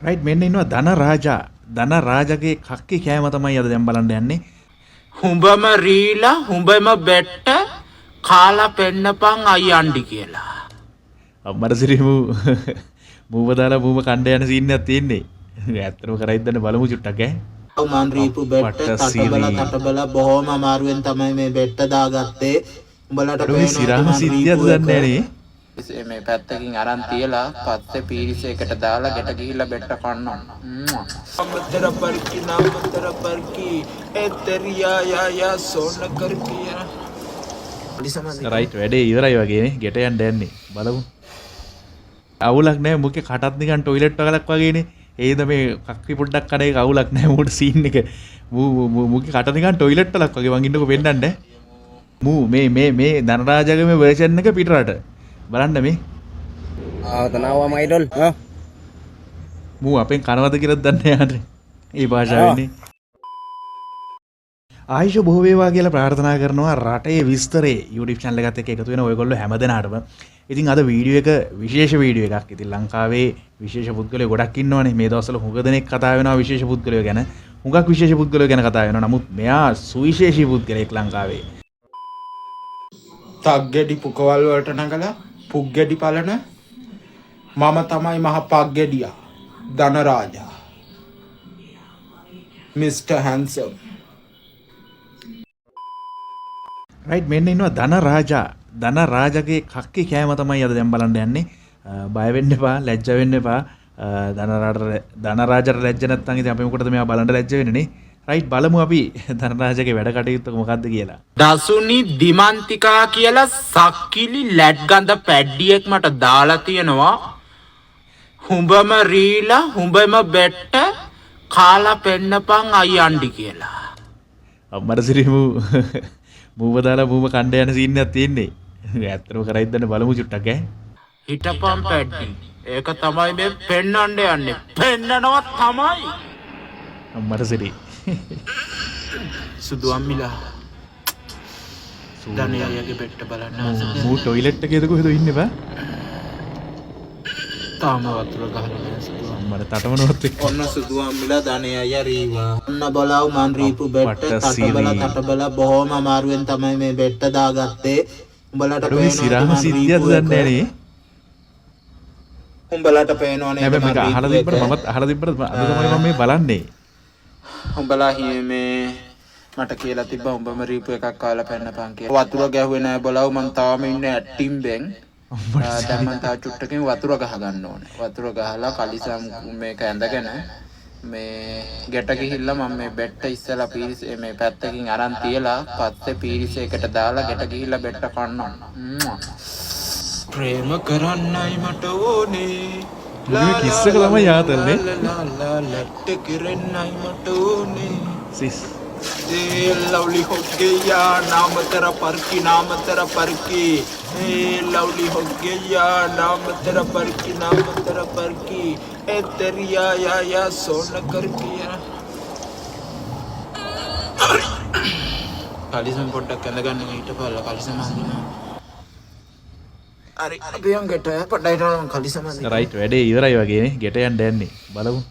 Right, මෙන්න ඉන්නවා ධන රාජා. ධන රාජගේ කක්කි කෑම තමයි අද දැන් බලන්න යන්නේ. හුඹම රීලා හුඹම බෙට්ට කාලා පෙන්නපන් අයියන්ඩි කියලා. අම්මට සිරිමු මූව දාලා මූව කණ්ඩ යන සීන් එකක් තියෙන්නේ. ඇත්තටම කරයිද දන්න බලමු චුට්ටක් ඈ. මං රීපු බෙට්ට අප්පට තටබල සිරි. තටබල බොහොම අමාරුවෙන් තමයි මේ බෙට්ට දාගත්තේ. උඹලට අඩෝ මේ පේනවා සිරාම මං සිද්ධියක්ද රීපු එක. දන්නේ නෑනේ. මේ පැත්තකින් අරන් තියලා පස්සේ පීරිස් එකට දාලා ගෙට ගිහිල්ලා බෙට්ට කන්න ඕන. මතර පර්කි නාමතර පර්කි ඒ තෙරියා යා යා සෝන කරකි. රයිට්, වැඩේ ඉවරයි වගේ නේ. ගෙට යන්න යන්නේ. බලමු. අවුලක් නෑ, මුගේ කටත් නිකන් ටොයිලට් වගලක් වගේනේ. ඒද මේ කක්කි පොඩ්ඩක් කන එක අවුලක් නෑ මූට සීන් එක. මූ මුගේ කට නිකන් ටොයිලට් වලක් වගේ මං ඉන්නකෝ පෙන්නන්න. මූ මේ මේ මේ ධනරාජගේ මේ වර්ෂන් එක පිටරට. බලන්න මේ. Tanawa mga idol. Oh. මූ අපෙන් කනවද කියලාත් දන්නේ නෑ යාට. ඒ භාෂාවෙන්නේ. ආයුෂ බොහෝ වේවා කියලා ප්‍රාර්ථනා කරනවා රටේ විස්තරේ YouTube channel එකත් එක්ක එකතු වෙන ඔයගොල්ලෝ හැම දෙනාටම. ඉතින් අද වීඩියෝ එක විශේෂ වීඩියෝ එකක්. ඉතින් ලංකාවේ විශේෂ පුද්ගලයෝ ගොඩක් ඉන්නවනේ. මේ දවස්වල හුඟ දෙනෙක් කතා වෙනවා විශේෂ පුද්ගලයෝ ගැන. හුඟක් විශේෂ පුද්ගලයෝ ගැන කතා වෙනවා. නමුත් මෙයා සුවිශේෂී පුද්ගලයෙක් ලංකාවේ. තක්ගෙඩි පුකවල් වලට නගලා පුක්ගෙඩි පලන මම තමයි මහ පක්ගෙඩියා ධනරාජා මිස්ටර් හැන්සම්. රයිට්, මෙන්න ඉන්නවා ධන රාජා. ධන රාජගේ කක්කි කෑම තමයි අද දැන් බලන්න යන්නේ. බය වෙන්න එපා, ලැජ්ජ වෙන්න එපා. ධන රාජට ලැජ්ජ නැත්නම් ඉතින් අපි මොකටද මෙයා බලන්න ලැජ්ජ වෙන්නේ නේ? රයිට්, බලමු අපි ධන රාජගේ වැඩ කටයුත්ත මොකද්ද කියලා. දසුනි දිමන්තිකා කියලා සක්කිලි ලැට් ගඳ පැඩ්ඩියෙක් මට දාලා තියෙනවා. හුඹම රීලා හුඹම බෙට්ට කාලා පෙන්නපන් අයියන්ඩි කියලා. අම්මට සිරිමු මූව දාලා මූව කණ්ඩ යන සීන් එකක් තියෙන්නේ. ඇත්තටම කරයිද දන්න බලමු චුට්ටක් ඈ. හිටපන් පැඩ්ඩි. ඒක තමයි මේ පෙන්නන්න යන්නේ. පෙන්නනවා තමයි. අම්මට සිරි. සුදු අම්මිලා ධනේ අයියාගේ බෙට්ට බලන්න ආසද? මූ ටොයිලට් එකේද කොහෙද ඉන්නේ බා? තාම වතුර ගහලා නෑ සුදු අම්මට තටමනවත් එක්ක. ඔන්න සුදු අම්මිලා ධනේ අයියා රීවා. ඔන්න බලව මං රීපු බෙට්ට අප්පට තටබල සිරි. තටබල බොහොම අමාරුවෙන් තමයි මේ බෙට්ට දාගත්තේ. උඹලට අඩෝ මේ පේනවා සිරාම මං සිද්ධියක්ද රීපු එක. දන්නේ නෑනේ. උඹලට පේනවා නෑ නේද බෑ මං මේක අහලා රීපු එක? තිබ්බට මමත් අහලා තිබ්බට අද තමයි මම මේ බලන්නේ. උඹලා මේ මට කියලා තිබ්බා උඹම රීපු එකක් කාලා පෙන්නපන් කියලා. වතුර ගැහුවේ නෑ බලව මං තාම ඉන්නේ ඇට්ටිම්බෙන්. දැන් මං තව චුට්ටකින් වතුර ගහ ගන්න ඕනේ. වතුර ගහලා කලිසම් මේක ඇඳගෙන මේ ගෙට ගිහිල්ලා මම මේ බෙට්ට ඉස්සලා පීරිස් මේ පැත්තකින් අරන් තියලා පස්සේ පීරිස් එකට දාලා ගෙට ගිහිල්ලා බෙට්ට කන්න ඕන. ප්‍රේම කරන්නයි මට ඕනේ. මුගේ කිස් එක තමයි ආතල් නේ. ලා ලා ලැට්ට කෙරෙන්නයි මට ඕනේ. සිස්. ඒ ලව්ලි හොග්ගෙයා නාමතර පර්කි නාමතර පර්කි. ඒ ලව්ලි හොග්ගෙයා නාමතර පර්කි නාමතර පර්කි. ඒ තෙරියා යා යා සෝන කරකි. කලිසම් පොඩ්ඩක් ඇඳගන්න හිටපල්ලා කලිසම අඳිනවා. හරි අපි යන් ගෙට පොඩ්ඩක් හිටවල මං කලිසම අඳිනවා. රයිට්, වැඩේ ඉවරයි වගේ නේ. ගෙට යන්න යන්නේ. බලමු.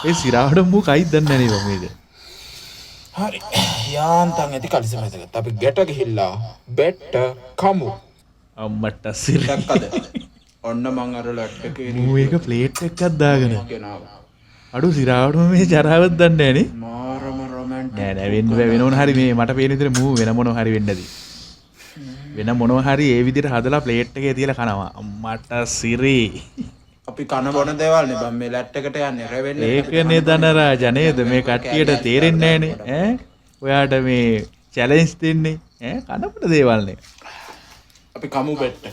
ඒ සිරාවට මූ කයිද දන්නේ නෑ නේ බං මේක. හරි යාන්තම් ඇති කලිසම ඇඳගත්තා. අපි ගෙට ගිහිල්ලා බෙට්ට කමු. අම්මට සිරි. දැක්කද? ඔන්න මං අර ලැට් එකේ මූ ඒක ප්ලේට් එකක් දාගෙන. ගෙනාවා. අඩු සිරාවටම මේ ජරාවක් දන්නේ නෑනේ. මාරම රොමැන්ටික්. නෑ නෑ වෙන්න බෑ, වෙන මොන හරි මේ මට පේන විදිහට මූ වෙන මොනවා හරි වෙන්න ඇති. වෙන මොනවා හරි ඒ විදිහට හදලා ප්ලේට් එකේ තියලා කනවා. අම්මට සිරි. අපි කන බොන දේවල් නේ බං මේ ලැට් එකට යන්නේ රැවෙන්නේ. ඒකනේ ධනරාජ නේද මේ කට්ටියට තේරෙන්නේ නෑනේ ඈ. ඔයාට මේ චැලෙන්ජ් දෙන්නේ ඈ කනපට දේවල් නේ. අපි කමු බෙට්ට.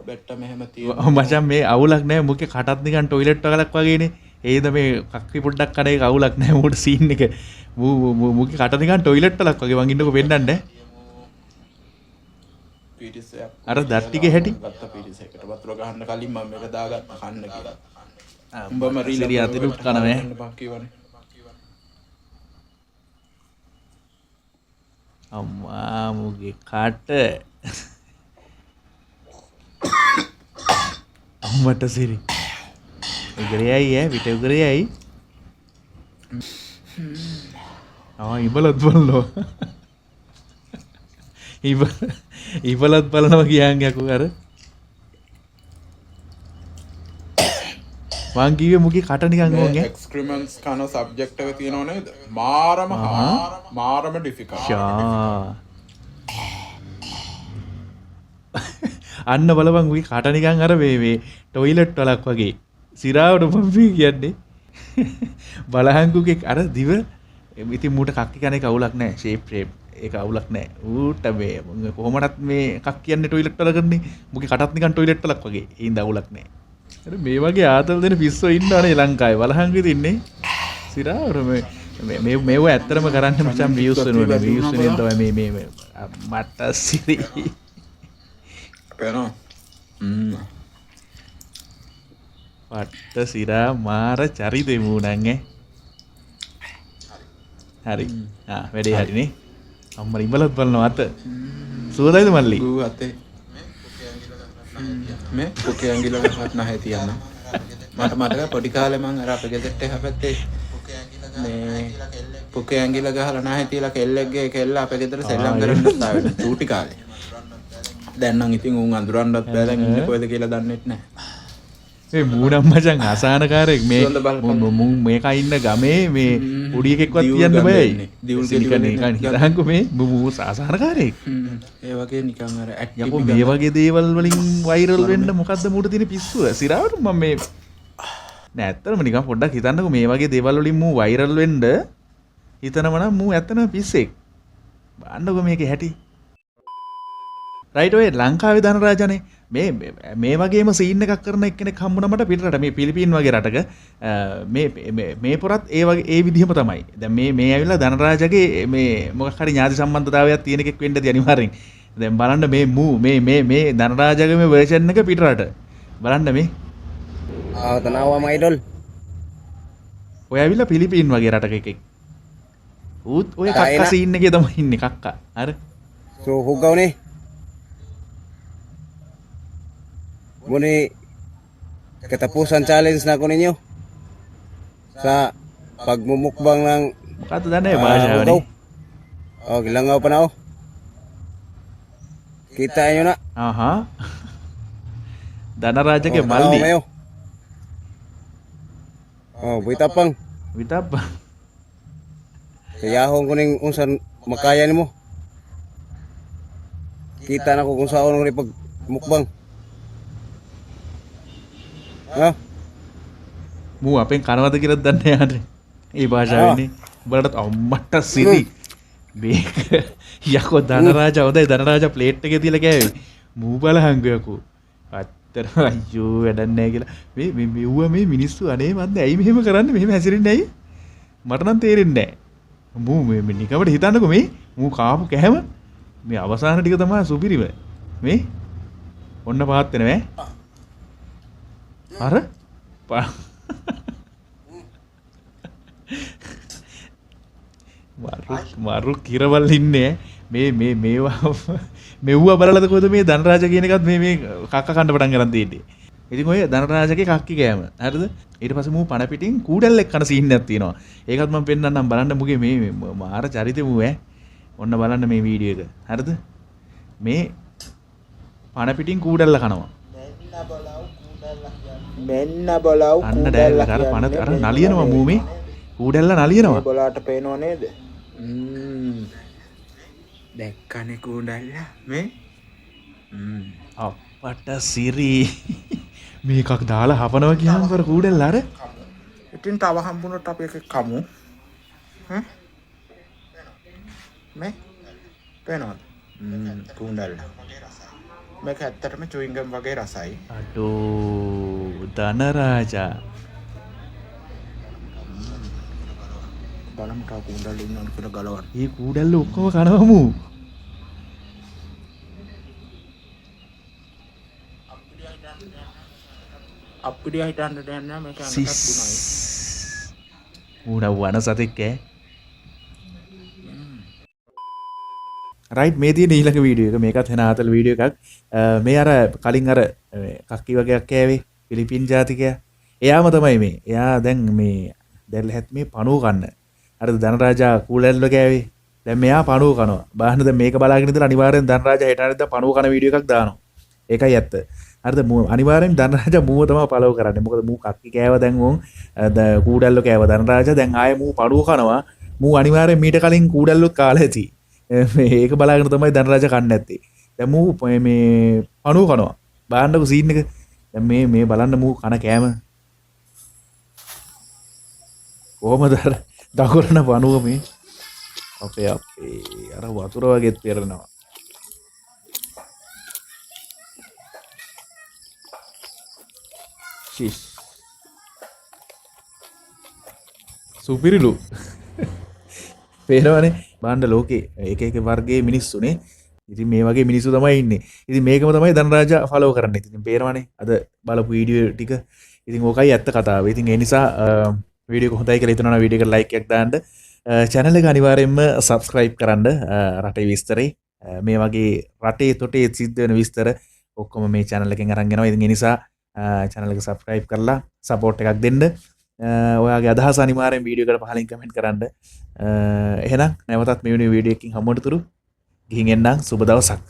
බෙට්ට මෙහෙම තියෙනවා. මචං මේ අවුලක් නෑ, මුගේ කටත් නිකන් ටොයිලට් වගලක් වගේනේ. ඒද මේ කක්කි පොඩ්ඩක් කන එක අවුලක් නෑ මූට සීන් එක. මූ මුගේ කට නිකන් ටොයිලට් වලක් වගේ මං ඉන්නකෝ පෙන්නන්න. පීරිසයක් අර දත් ටිකේ හැටි. ගත්ත පීරිසයකට වතුර ගහන්න කලින් මම මේක දාගත්තා කන්න කියලා. උඹම රීලා සිරි අතිනුත් කනවා ඈ. බං කියවනේ. අම්මා මුගේ කට. අම්මට සිරි. උගරයයි ඈ පිට උගරයයි. ආ ඉබලත් බලනවා. ඉබලත් බලනවා කියන් යකෝ අර. මං කිව්වේ මුගේ කට නිකන් ඕන් ඈ. එක්ස්ක්‍රිමන්ට්ස් කන සබ්ජෙක්ට් එක තියෙනව නේද? මාරම මාරම ඩිෆිකල්ට්. ෂා. අන්න බලපන් මුගේ කට නිකන් අර මේ මේ ටොයිලට් වලක් වගේ. සිරාවට මම මේ කියන්නේ. බලහන්කුගේ අර දිව ඉතින් මූට කක්කි කන එක අවුලක් නෑ. ෂේප් ෂේප් ඒක අවුලක් නෑ. ඌට මේ කොහොමඩත් මේ කක් කියන්නේ ටොයිලට් වල කරන්නේ. මුගේ කටත් නිකන් ටොයිලට් වලක් වගේ. ඒ හින්දා අවුලක් නෑ. අර මේ වගේ ආතල් දෙන පිස්සෝ ඉන්නවනේ ලංකාවේ. බලහන්කු ඉතින් නේ. සිරාවට මේ මේ මේව ඇත්තටම කරන්න මචං වීව්ස් වෙනුවනේ. වීව්ස් වෙනුවෙන් තමයි මේ මේ මට සිරි. පේනවා. පට්ට සිරා මාර චරිතෙ මූ නං ඈ. හරි. ආ වැඩේ හරිනේ. අම්මා ඉබලත් බලනවා අත. සුවඳයිද මල්ලි? ඌ අතේ. මේ පොකේ ඇඟිල්ල ගහත් නැහැ තියන්න. මට මතකයි පොඩි කාලේ මං අර අපේ ගෙදරට එහා පැත්තේ මේ පොකේ ඇඟිල්ල ගහලා නැහැ තියලා කෙල්ලෙක්ගේ කෙල්ල අපේ ගෙදර සෙල්ලම් කරන්නත් ආවේ චූටි කාලේ. දැන් නම් ඉතින් උන් අඳුරන්නත් බෑ, දැන් ඉන්නේ කොහෙද කියලා දන්නෙත් නැහැ. මේ මූ නම් මචං අසහනකාරයෙක්. මේ මුන් මේකා ඉන්න ගමේ මේ පොඩි එකෙක්වත් තියන්න බෑයි. දියුල් ගෙඩි නිකන් හිතහන්කෝ මේ මූ අසහනකාරයෙක්. ඒ වගේ නිකන් අර ඇක්ටිව් යකෝ මේ වගේ දේවල් වලින් වෛරල් වෙන්න මොකද්ද මූට තියෙන පිස්සුව? සිරාවට මම මේ නෑ ඇත්තටම නිකන් පොඩ්ඩක් හිතන්නකෝ මේ වගේ දේවල් වලින් මූ වෛරල් වෙන්න හිතනව නම් මූ ඇත්තටම පිස්සෙක්. බලන්නකෝ මේකේ හැටි. රයිට් ඔය ලංකාවේ ධනරාජනේ මේ මේ වගේම සීන් එකක් කරන එක්කෙනෙක් හම්බුණා මට පිටරට මේ පිලිපීන් වගේ රටක. මේ මේ පොරත් ඒ වගේ ඒ විදිහම තමයි. දැන් මේ මේ ඇවිල්ලා ධනරාජගේ මේ මොකක් හරි ඥාති සම්බන්ධතාවයක් තියෙන එකෙක් වෙන්න ඇති අනිවාර්යෙන්. දැන් බලන්න මේ මූ මේ මේ මේ ධනරාජගේ මේ වර්ෂන් එක පිටරට. බලන්න මේ. Ah, tanawa mga idol. ඔය ඇවිල්ලා පිලිපීන් වගේ රටක එකෙක්. ඌත් ඔය කක්ක සීන් එකේ තමයි ඉන්නේ කක්ක. අර. So hugaw ni. Muni katapusan challenge na ako ninyo sa pagmumukbang ng මොකද්ද දන්නේ භාෂාව නේ. Oh, gilangaw pa na oh. Kita nyo na. ආහා. ධනරාජගේ මල්ලි. Oh, buitapang. Buitapang. Kayahong ko ning unsan makaya nimo. Kita na ko kung saan ko ni pagmukbang. ආ මූ අපෙන් කනවද කියලාත් දන්නේ නැහැ නේ. ඒ භාෂාවෙන්නේ. උඹලටත් අම්මට සිරි. මේක යකෝ ධනරාජ හොඳයි ධනරාජ ප්ලේට් එකේ තියලා කෑවේ. මූ බලහංගු යකෝ. ඇත්තටම අයියෝ වැඩක් නැහැ කියලා. මේ මේ මෙව්ව මේ මිනිස්සු අනේ මන්ද ඇයි මෙහෙම කරන්නේ මෙහෙම හැසිරෙන්නේ ඇයි? මට නම් තේරෙන්නේ නැහැ. මූ මේ මේ නිකමට හිතන්නකෝ මේ මූ කාපු කෑම මේ අවසාන ටික තමයි සුපිරිම. මේ ඔන්න පහත් වෙනවා ඈ. අර මරු කිරවල් ඉන්නේ මේ මේ මේවා මෙව්වා බලලාද කොහෙද මේ ධනරාජ කියන එකත් මේ මේ කක්ක කන්න පටන් ගන්න තියෙන්නේ. ඉතින් ඔය ධනරාජගේ කක්කි කෑම. හරිද? ඊට පස්සේ මූ පණ පිටින් කූඩැල්ලෙක් කන සීන් එකක් තියෙනවා. ඒකත් මම පෙන්නන්නම් බලන්න මුගේ මේ මාර චරිතෙ මූ ඈ. ඔන්න බලන්න මේ වීඩියෝ එක. හරිද? මේ පණ පිටින් කූඩැල්ල කනවා. මෙන්න බලව් අන්න ඩෑල්ල අර පණ අර නලියනවා මූ මේ කූඩැල්ල නලියනවා. මේ බොලාට පේනව නේද? දැක්කනේ කූඩැල්ල මේ. අප්පට සිරි මේකක් දාලා හපනවා කියහම කර කූඩැල්ල අර. ඉතින් තව හම්බුනොත් අපි එක කමු. ඈ මේ පේනවද? කූඩැල්ල. මේක ඇත්තටම චුයින් ගම් වගේ රසයි. අඩෝ ධනරාජා. බලමු තව කූඩැල්ල ඉන්නවද කියලා ගලවන්න. ඒ කූඩැල්ල ඔක්කොම කනවා මූ. අප්පිඩියා හිටන්න දෙයක් නෑ මේක අනකත් ගුණයි. ඌ නම් වන සතෙක් ඈ. රයිට්, මේ තියෙන ඊළඟ වීඩියෝ එක. මේකත් වෙන ආතල් වීඩියෝ එකක්. මේ අර කලින් අර කක්කි වගේක් කෑවේ පිලිපින් ජාතිකයා. එයාම තමයි මේ. එයා දැන් මේ දැන් මේ පණුව කන්න. අර ධනරාජා කූලැල්ල කෑවේ. දැන් මෙයා පණුව කනවා. බලන්න දැන් මේක බලාගෙන ඉඳලා අනිවාර්යෙන් ධනරාජා හෙට අනිද්දා පණුව කන වීඩියෝ එකක් දානවා. ඒකයි ඇත්ත. හරිද? අනිවාර්යෙන් ධනරාජා මූව තමයි ෆලෝ කරන්නේ. මොකද මූ කක්කි කෑව දැන් උන් කූඩැල්ල කෑව ධනරාජා. දැන් ආයේ මූ පණුව කනවා. මූ අනිවාර්යෙන් මීට කලින් කූඩැල්ලොත් කාලා ඇති. මේක බලාගෙන තමයි ධනරාජා කන්නේ නැත්තේ. දැන් මූ මේ පණුව කනවා. බලන්නකෝ සීන් එක. දැන් මේ මේ බලන්න මූ කන කෑම. කොහමද අර දකුරන පණුව මේ අපේ අපේ අර වතුර වගේත් පෙරනවා. ශිෂ්. සුපිරිලු. පේනවනේ බලන්න ලෝකේ එක එක වර්ගයේ මිනිස්සුනේ. ඉතින් මේ වගේ මිනිස්සු තමයි ඉන්නේ. ඉතින් මේකම තමයි ධනරාජා ෆලෝ කරන්නේ. ඉතින් පේනවනේ අද බලපු වීඩියෝ ටික. ඉතින් ඕකයි ඇත්ත කතාව. ඉතින් ඒ නිසා වීඩියෝ එක හොඳයි කියලා හිතනවා නම් වීඩියෝ එකට ලයික් එකක් දාන්න. චැනල් එක අනිවාර්යයෙන්ම සබ්ස්ක්‍රයිබ් කරන්න. රටේ විස්තරේ මේ වගේ රටේ තොටේ සිද්ධ වෙන විස්තර ඔක්කොම මේ චැනල් එකෙන් අරන් එනවා. ඉතින් ඒ නිසා චැනල් එක සබ්ස්ක්‍රයිබ් කරලා සපෝට් එකක් දෙන්න. ඔයාගේ අදහස අනිවාර්යෙන් වීඩියෝ එකට පහලින් කමෙන්ට් කරන්න. එහෙනම් නැවතත් මේ වෙන වීඩියෝ එකකින් හමු වෙනතුරු ගිහින් එන්නම්. සුබ දවසක්.